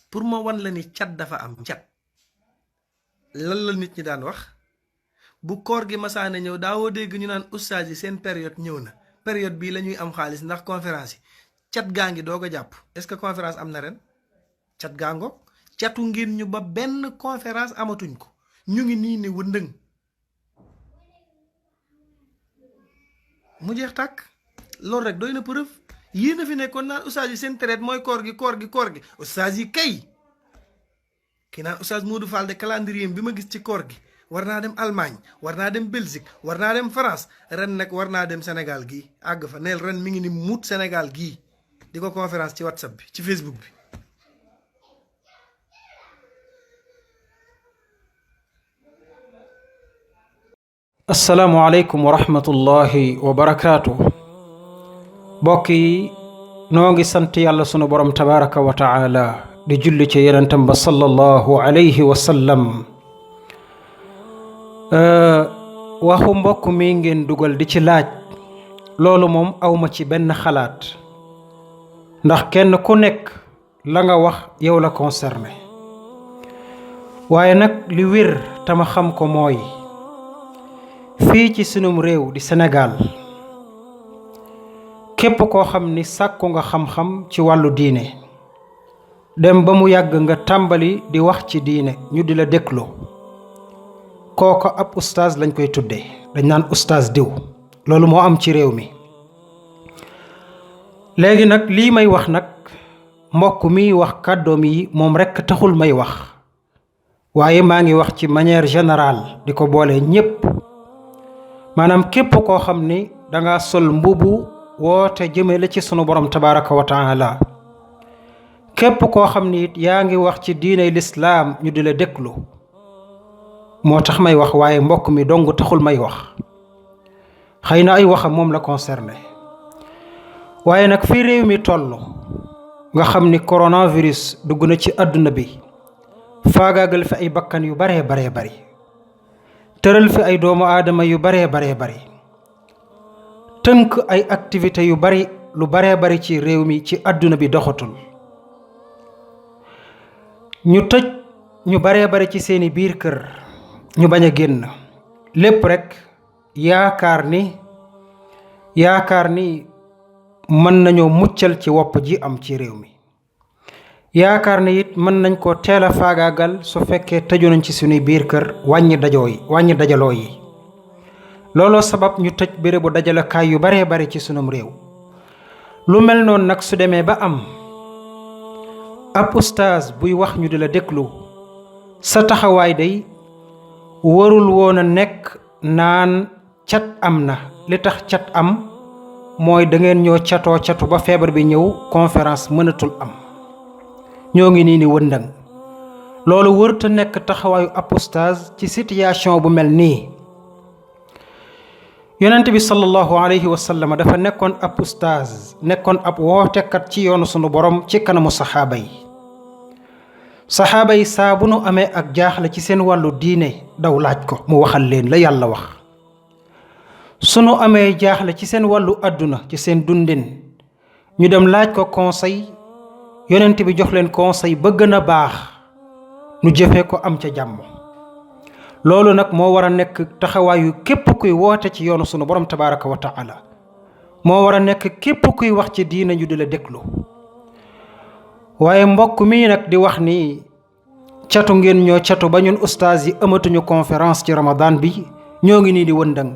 pour ma wan la ni cat dafa am cat. lan la nit ñi daan wax bu koor gi masaane ñëw daawoo dégg ñu naan ustaas yi seen période ñëw na période bii la ñuy am xaalis ndax conférence yi cat gaa ngi doog a jàpp. est-ce que conférence am na ren? cat gaa ngoog catu ngeen ñu ba benn conférence amatuñ ko, ñu ngi nii ni wëndëng mu jeex tàkk. loolu rek doy na preuve. yéen a fi nekkoon naan ustaas yi seen traite mooy koor gi ustaas yi kay ki naan ustaas Modou Fall de calendrier bi ma gis ci koor gi war naa dem Allemagne, war naa dem Belgique, war naa dem France, ren nag war naa dem Sénégal gii àgg fa neel ren mi ngi ni muut Sénégal gii di ko conférence ci WhatsApp bi ci Facebook bi. asalaamaaleykum wa rahmatullahi wa barakaatu. mbokk yi noo ngi sant yàlla sunu borom tabaraka wa taala di julli ci yonentam ba sallallahu alayhi wa sallam. waxu mbokk mi ngeen dugal di ci laaj loolu moom awma ci benn xalaat ndax kenn ku nekk la nga wax yow la concerné waaye nag li wér tama xam ko mooy fii ci sunum réew di Sénégal képp koo xam ni sàkku nga xam-xam ci wàllu diine dem ba mu yàgg nga tàmbali di wax ci diine ñu di la déglu kooko ab ustaaz lañ koy tuddee, dañ naan ustaaz diw. loolu moo am ci réew mi. léegi nag lii may wax nag mbokk mi wax kàddoom yi moom rekk taxul may wax waaye maa ngi wax ci manière générale di ko boole ñépp, maanaam képp koo xam ni danga sol mbubu woote jëmale ci sunu borom tabaraka wa taala, képp koo xam ni it yaa ngi wax ci diiney lislaam ñu di la déglu moo tax may wax waaye mbokk mi dong taxul may wax. xëy na ay waxam moom la concerné waaye nag fi réew mi toll nga xam ni coronavirus dugg na ci àdduna bi faagaagal fi ay bakkan yu baree bari tëral fi ay doomu aadama yu baree bari tënk ay activité yu bari lu baree bari ci réew mi ci àdduna bi doxatul, ñu tëj ñu baree bari ci seeni biir kër ñu bañ a génn, lépp rekk yaakaar ni mën nañoo muccal ci wopp ji am ci réew mi, yaakaar ni it mën nañ ko teel a faagaagal su fekkee tëju nañ ci suñuy biir kër wàññi dajaloo yi. looloo sabab ñu tëj bérébu dajalekaay yu baree bari ci sunum réew. lu mel noonu nag su demee ba am ab ustaaz buy wax ñu di la déglu, sa taxawaay day warul woon a nekk naan cat am na. li tax cat am mooy da ngeen ñoo catu ba feebar bi ñëw conférence mënatul am, ñoo ngi nii ni wëndang. loolu wërta nekk taxawaayu ab ustaaz ci situation bu mel nii. yonent bi sallallahu alayhi wa sallam dafa nekkoon ab ustaaz, nekkoon ab wootekat ci yoonu sunu borom ci kanamu saxaaba yi saa bu nu amee ak jaaxle ci seen wàllu diine daw laaj ko mu waxal leen la yàlla wax. sunu amee jaaxle ci seen wàllu àdduna ci seen dundin ñu dem laaj ko conseil, yonent bi jox leen conseil ba gën a baax nu jëfee ko am ca jàmm. loolu nag moo war a nekk taxawaayu képp kuy woote ci yoonu sunu borom tabaraka wa taala, moo war a nekk képp kuy wax ci diina ñu di la déglu. waaye mbokk mi nag di wax ni catu ngeen ñoo catu ba ñun ustaas yi amatuñu conférence ci ramadan bi, ñoo ngi nii di wëndang.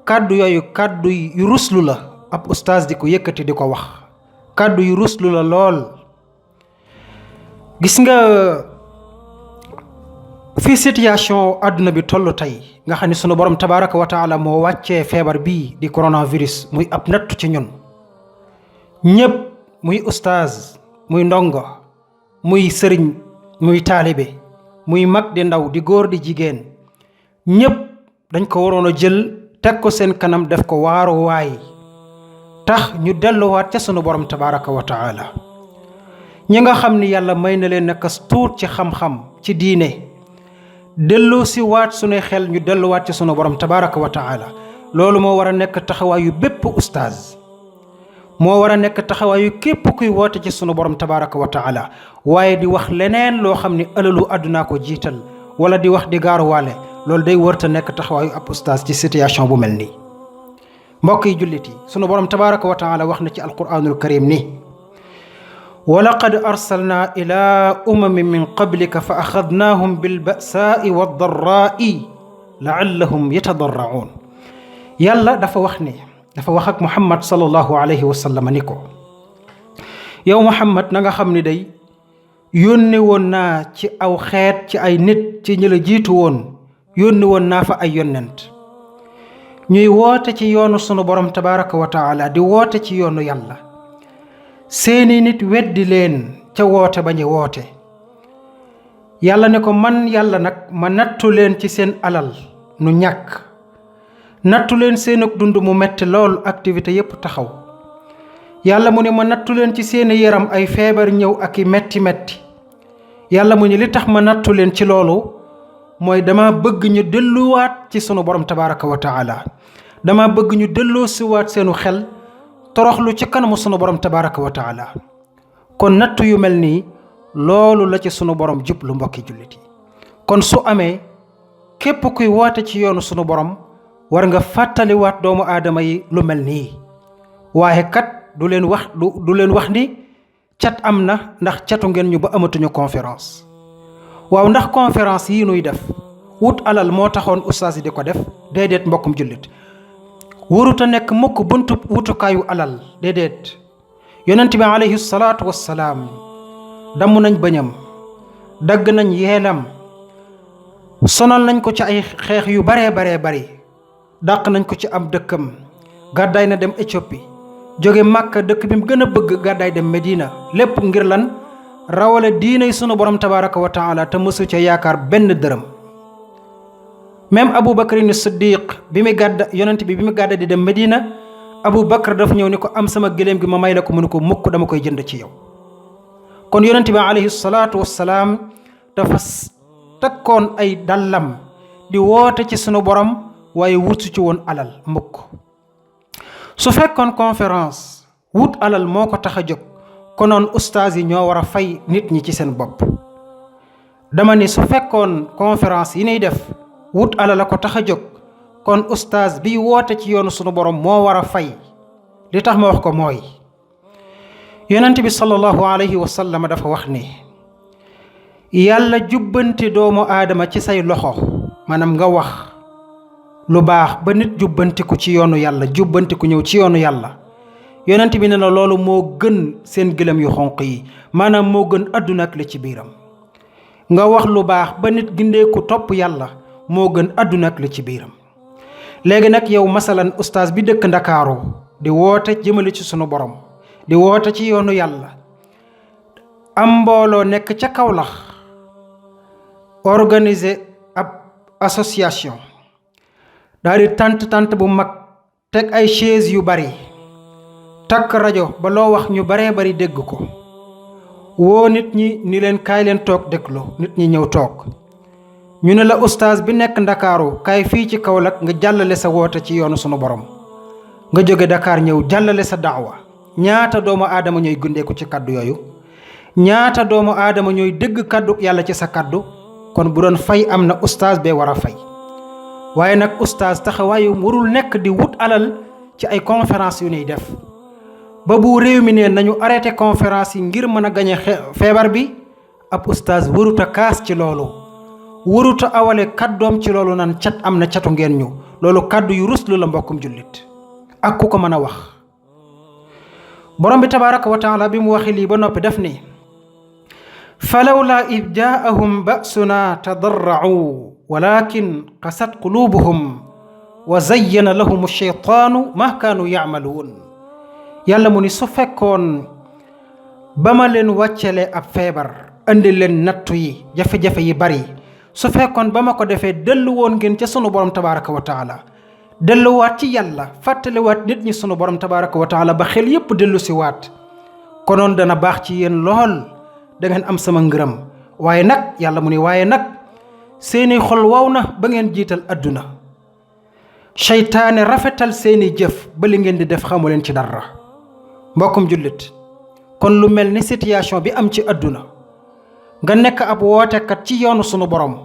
kàddu yooyu kàddu yu ruslu la ab ustaas di ko yëkkati di ko wax, kàddu yu ruslu la lool. gis nga fi situation àdduna bi toll tey nga xam ne sunu borom tabaraka wa taala moo wàccee feebar bii di coronavirus muy ab nattu ci ñun ñépp, muy ustaaz, muy ndongo, muy sëriñ, muy taalibe, muy mag di ndaw, di góor di jigéen, ñépp dañ ko waroon a jël teg ko seen kanam def ko waaruwaay tax ñu delluwaat ca sunu borom tabaraka wa taala. ñi nga xam ni yàlla may na leen nekas tuut ci xam-xam ci diine delloo si waat sunuy xel ñu delluwaat ci sunu borom tabaraka wa taala. loolu moo war a nekk taxawaayu bépp ustaaz, moo war a nekk taxawaayu képp kuy woote ci sunu borom tabaraka wa taala waaye di wax leneen loo xam ne alalu àddunaa ko jiital wala di wax di gaaruwaale loolu day wërta nekk taxawaayu ab ustaas ci situation bu mel nii. mbokk yi jullit yi sunu borom tabaraka wa taala wax na ci alquranul karim ni wa laqad arsalna ila umamin min qablika fa axadnaahum bilbasaai waddarraai laallahum yatadarraun. yàlla dafa wax ak muhammad sallallahu alayhi wa sallam ni ko yow muhammad na nga xam ni day yónni woon naa ci aw xeet ci ay nit ci ñi la jiitu woon yónni woon naa fa ay yonent ñuy woote ci yoonu sunu borom tabaraka wa taala di woote ci yoonu yàlla seeni nit weddi leen ca woote ba ñu woote. yàlla ne ko man yàlla nag ma nattu leen ci seen alal nu ñàkk nattu leen seenug dund mu metti lool activité yépp taxaw. yàlla mu ne ma nattu leen ci seeni yaram ay feebar ñëw ak i metti yàlla mu ne li tax ma nattu leen ci loolu mooy dama bëgg ñu delluwaat ci sunu borom tabaraka wa taala dama bëgg ñu delloo siwaat seenu xel toroxlu ci kanamu sunu borom tabaraka wa taala. kon nattu yu mel nii loolu la ci sunu borom jublu mbokki jullit yi. kon su amee képp kuy woote ci yoonu sunu borom war nga fàttaliwaat doomu aadama yi lu mel nii waaye kat du leen wax ni cat am na ndax catu ngeen ñu ba amatuñu conférence. waaw ndax conférence yii nuy def wut alal moo taxoon ustaas yi di ko def déedéet mbokkum jullit waruta nekk mukk buntu wutukaayu alal déedéet. yonent bi alayhi salaatu wassalaam damm nañ bëñam dagg nañ yeelam sonal nañ ko ci ay xeex yu baree bari dàq nañ ko ci am dëkkam gàddaay na dem Éthiopie jóge Màkka dëkk bi mu gën a bëgg gàddaay dem Medina lépp ngir lan rawale diinay sunu borom tabaraka wa taala te mësu ca yaakaar benn dërëm. même Abu Bakrin Siddiq bi mu gàdda di dem Medina Abu Bakr dafa ñëw ni ko am sama gëléem gi ma may la ko mu ne ko mukk dama koy jënd ci yow. kon yonent bi alayhi salaatu wassalaam dafa takkoon ay dallam di woote ci sunu borom waaye wutu ci woon alal mukk. su fekkoon conférence wut alal moo ko tax a jóg konoon ustaas yi ñoo war a fay nit ñi ci seen bopp. dama ni su fekkoon conférence yi ñuy def wut alal a ko tax a jóg kon ustaas bi woote ci yoonu sunu borom moo war a fay. li tax ma wax ko mooy yonent bi sallallahu alayhi wa sallam dafa wax ni yàlla jubbanti doomu aadama ci say loxo maanaam nga wax lu baax ba nit jubbantiku ci yoonu yàlla jubbantiku ñëw ci yoonu yàlla. yonent bi ne na loolu moo gën seen gëlëm yu xonq yi maanaam moo gën àdduna ak li ci biiram. nga wax lu baax ba nit gindeeku topp yàlla moo gën àdduna ak li ci biiram. léegi nag yow masalan ustaas bi dëkk Ndakaaru di woote jëmale ci sunu borom di woote ci yoonu yàlla am mbooloo nekk ca Kawlax organiser ab association daal di tant bu mag teg ay chaise yu bari takk rajo ba loo wax ñu baree bari dégg ko woo nit ñi ni leen kaay leen toog déglu nit ñi ñëw toog ñu ne la ustaas bi nekk Ndakaaru kaay fii ci Kaolack nga jàllale sa woote ci yoonu sunu borom nga jóge Dakar ñëw jàllale sa daawa. ñaata doomu aadama ñooy gundeeku ci kaddu yooyu ñaata doomu aadama ñooy dégg kaddu yàlla ci sa kaddu. kon bu doon fay am na ustaas bee war a fay waaye nag ustaas taxawaayu warul nekk di wut alal ci ay conférence yu ñuy def ba bu réew mi ne nañu arrêté conférence yi ngir mën a gañe feebar bi ab ustaas waruta kaas ci loolu waruta awale kaddoom ci loolu naan cat am na catu ngeen ñu loolu kaddu yu ruslu la mbokkum jullit ak ku ko mën a wax. borom bi tabaraka wa taala bi mu waxi lii ba noppi def ni falawlaa id jaahum ba'sunaa tadarra'uu walakin qasat quluubuhum wa zayyana lahum ash-shaytaanu maa kaanu ya'maluun. yàlla mu ni su fekkoon ba ma leen wàccale ab feebar andi leen nattu yi jafe-jafe yi bari su fekkoon ba ma ko defee dellu woon ngeen ca sunu borom tabaraka wa taala delluwaat ci yàlla fàttaliwaat nit ñi sunu borom tabaraka wa taala ba xel yépp dellu si waat konoon dana baax ci yéen lool da ngeen am sama ngërëm. waaye nag yàlla mu ni waaye nag seeni xol waw na ba ngeen jiital adduna seytaane rafetal seeni jëf ba li ngeen di def xamu leen ci dara mbokkum jullit kon lu mel ni situation bi am ci àdduna nga nekk ab wootekat ci yoonu sunu borom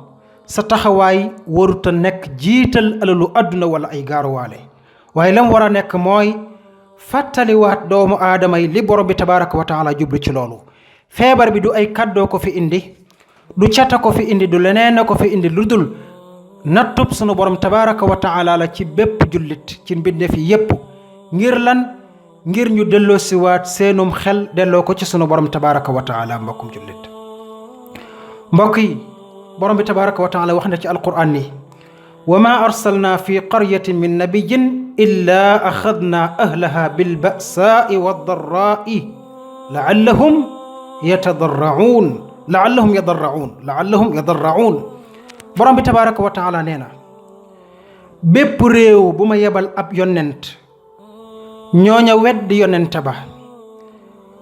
sa taxawaay waruta nekk jiital alalu àdduna wala ay gaaruwaale waaye lam war a nekk mooy fàttaliwaat doomu aadama yi li borom bi tabaraka wa taala jublu ci loolu. feebar bi du ay kàddoo ko fi indi, du cata ko fi indi, du leneen na ko fi indi lu dul nattub sunu borom tabaraka wa taala la ci bépp jullit ci mbindeef yi yépp. ngir lan? ngir ñu delloo siwaat seenum xel delloo ko ci sunu borom tabaraka wa taala. mbokkum jullit, mbokk yi, borom bi tabaraka wa taala wax na ci alquran ni wa ma arsalna fi qaryatin min nabiyyin illa axadna ahlaha bilbasaai waddarraai laallahum yadarraun. borom bi tabaraka wa taala nee na bépp réew bu ma yebal ab yonent ñooña weddi yonent ba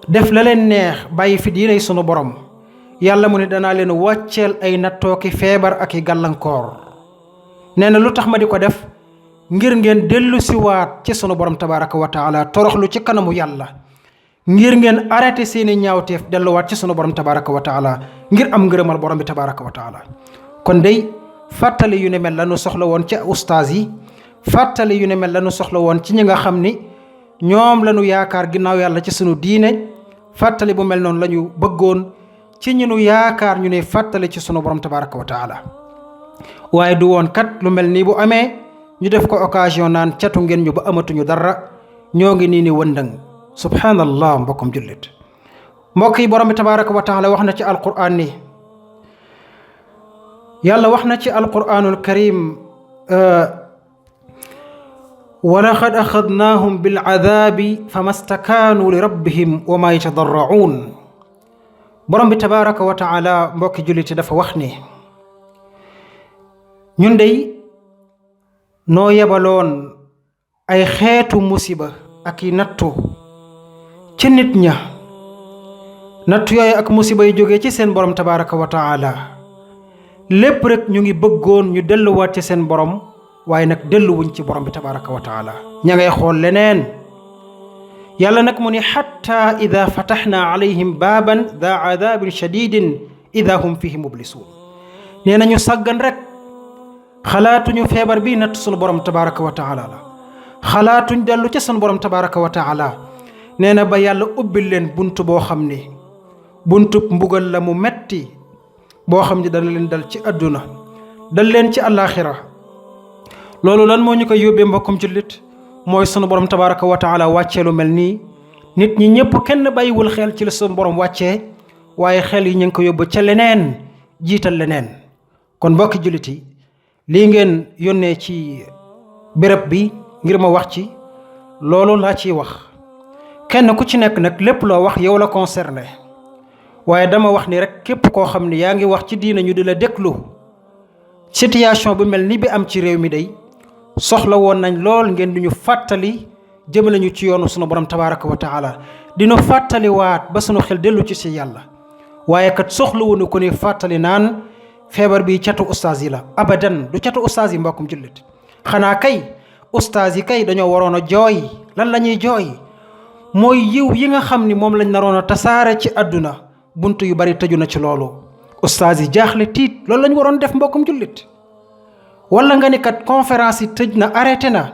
def la leen neex bàyyi fi diinay sunu borom, yàlla mu ne danaa leen wàcceel ay nattooki feebar ak i gàllankoor. nee na lu tax ma di ko def? ngir ngeen dellu siwaat ci sunu borom tabaraka wa taala, toroxlu ci kanamu yàlla, ngir ngeen arrêté seeni ñaawteef delluwaat ci sunu borom tabaraka wa taala ngir am ngërëmal borom bi tabaraka wa taala. kon day fàttali yu ne mel lanu soxla woon ci ustaas yi, fàttali yu ne mel lanu soxla woon ci ñi nga xam ni ñoom lañu yaakaar ginnaaw yàlla ci sunu diine. fàttali bu mel noonu la ñu bëggoon ci ñi nu yaakaar ñu ne fàttali ci sunu borom tabaraka wa taala. waaye du woon kat lu mel nii bu amee ñu def ko occasion naan catu ngeen ñu ba amatuñu dara, ñoo ngi nii ni wëndëng. subhanallah. mbokkum jullit, mbokk yi, borom bi tabaraka wa taala wax na ci alquran ni yàlla wax na ci alquranul karim wa laqad axadnaahum bilcadaabi fama stakaanu li rabbihim wa ma yatadarracuun. borom bi tabaraka wa taala, mbokki julliti, dafa wax ni ñun dey noo yebaloon ay xeetu musiba ak i nattu ci nit ña. nattu yooyu ak musiba yi jógee ci seen borom tabaraka wa taala lépp rek ñu ngi bëggoon ñu delluwaat ci seen borom, waaye nag delluwuñ ci borom bi tabaraka wa taala, ña ngay xool leneen. yàlla nag mu ni xatta ida fataxna alayhim baaban daa aadaabin shadidin ida hum fihi mublisuun. nee nañu sàggan rek, xalaatuñu feebar bi natt sunu borom tabaraka wa taala la, xalaatuñ dellu ca sunu borom tabaraka wa taala. nee na ba yàlla ubbil leen bunt boo xam ni buntub mbugal la mu metti boo xam ni dana leen dal ci àdduna dal leen ci àllaaxira. loolu lan moo ñu koy yóbbee mbokkum jullit? mooy sunu borom tabaraka wa taala wàccee lu mel nii. nit ñi ñëpp kenn bàyyiwul xel ci la sunu borom wàccee, waaye xel yi ñu ngi ko yóbbu ca leneen, jiital leneen. kon mbokki jullit yi, lii ngeen yónnee ci béréb bi ngir ma wax ci loolu laa ciy wax. kenn ku ci nekk nag lépp loo wax yow la concerné, waaye dama wax ni rek képp koo xam ne yaa ngi wax ci diina ñu di la déglu. situation bu mel ni bi am ci réew mi day soxla woon nañ lool ngeen duñu fàttali jëmale ñu ci yoonu sunu borom tabaraka wa taala, dinu fàttaliwaat ba sunu xel dellu ci si yàlla. waaye kat soxla woonu ko ni fàttali naan feebar bi catu ustaas yi la. abadan du catu ustaas yi mbokkum jullit. xanaa kay ustaas yi kay dañoo waroon a jooy. lan la ñuy jooy? mooy yiw yi nga xam ni moom lañ naroon a tasaare ci àdduna, bunt yu bari tëju na ci loolu. ustaas yi jaaxle tiit, loolu lañ waroon def mbokkum jullit. wala nga ni kat conférence yi tëj na, arrêté na,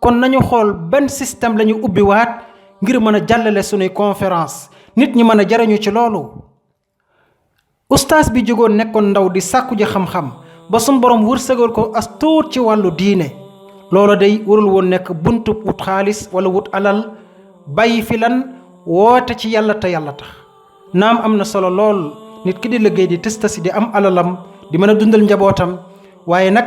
kon nañu xool ban système la ñu ubbiwaat ngir mën a jàllale sunuy conférence, nit ñi mën a jariñu ci loolu. ustaas bi jógoon nekkoon ndaw di sàkku ji xam-xam ba sunu borom wërsëgal ko as tuut ci wàllu diine, loolu day warul woon nekk buntu wut xaalis wala wut alal, bàyyi fi lan woote ci yàlla te yàlla tax. naam am na solo lool nit ki di liggéey di testasi di am alalam di mën a dundal njabootam, waaye nag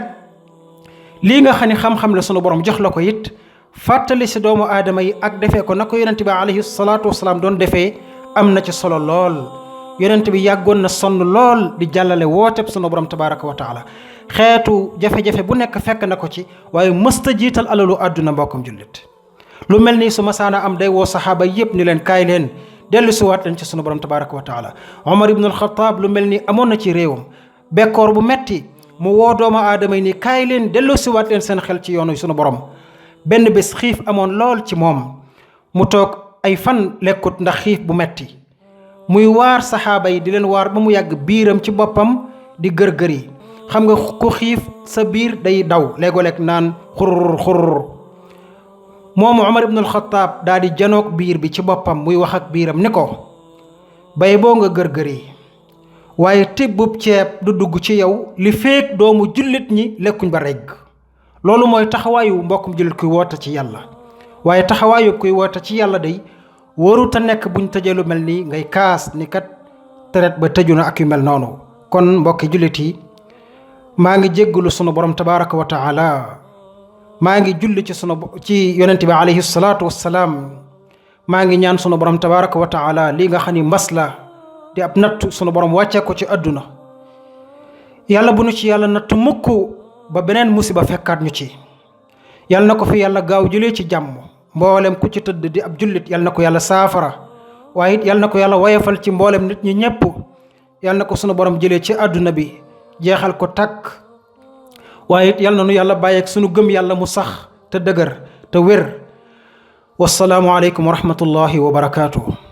lii nga xam ne xam-xam la sunu borom jox la ko it fàttali si doomu aadama yi ak defee ko na ko yonent bi alayhi salaatu wasalaam doon defee am na ci solo lool. yonent bi yàggoon na sonn lool di jàllale wooteb sunu borom tabaraka wa taala. xeetu jafe-jafe bu nekk fekk na ko ci, waaye mësta jiital alalu àdduna mbokkum jullit. lu mel nii su masaana am day woo saxaaba yépp ni leen kaay leen dellu si waat leen ci sunu borom tabaraka wa taala. Omar ibn al-Khattab lu mel ni amoon na ci réewam bekkoor bu metti, mu woo doomu aadama yi ni kaay leen dellu si waat leen seen xel ci yoonu sunu borom. benn bés xiif amoon lool ci moom, mu toog ay fan lekkut ndax xiif bu metti muy waar saxaaba yi di leen waar ba mu yàgg biiram ci boppam di gër-gër yi. xam nga ku xiif sa biir day daw léegoo-leeg naan xurur xurur. moomu Umar ibnul Xataab daal di janoog biir bi ci boppam muy wax ak biiram ni ko bay boo nga gër-gër yi waaye tibbub ceeb du dugg ci yow li feek doomu jullit ñi lekkuñ ba regg. loolu mooy taxawaayu mbokkum jullit kuy woote ci yàlla. waaye taxawaayu kuy woote ci yàlla day warut a nekk buñ tëjee lu mel nii ngay kaas ni kat teret ba tëju na ak yu mel noonu. kon mbokki jullit yi maa ngi jéggalu sunu borom tabaraka wa taala maa ngi julli ci yonente bi alayhi salaatu wassalaam maa ngi ñaan sunu borom tabaraka wa taala lii nga xam ni mbas la di ab nattu sunu borom wàccee ko ci àdduna yàlla bu nu ci yàlla nattu mukk ba beneen musiba fekkaat ñu ci. yàlla na ko fi yàlla gaaw jëlee ci jàmm mboolem ku ci tëdd di ab jullit yàlla na ko yàlla saafara waaye it yàlla na ko yàlla woyofal ci mboolem nit ñi ñépp. yàlla na ko sunu borom jëlee ci àdduna bi jeexal ko takk waaye it yàlla na nu yàlla bàyyeeg sunu gëm yàlla mu sax te dëgër te wér. wassalaamu aleykum wa rahmatullahi wa barakaatuhu.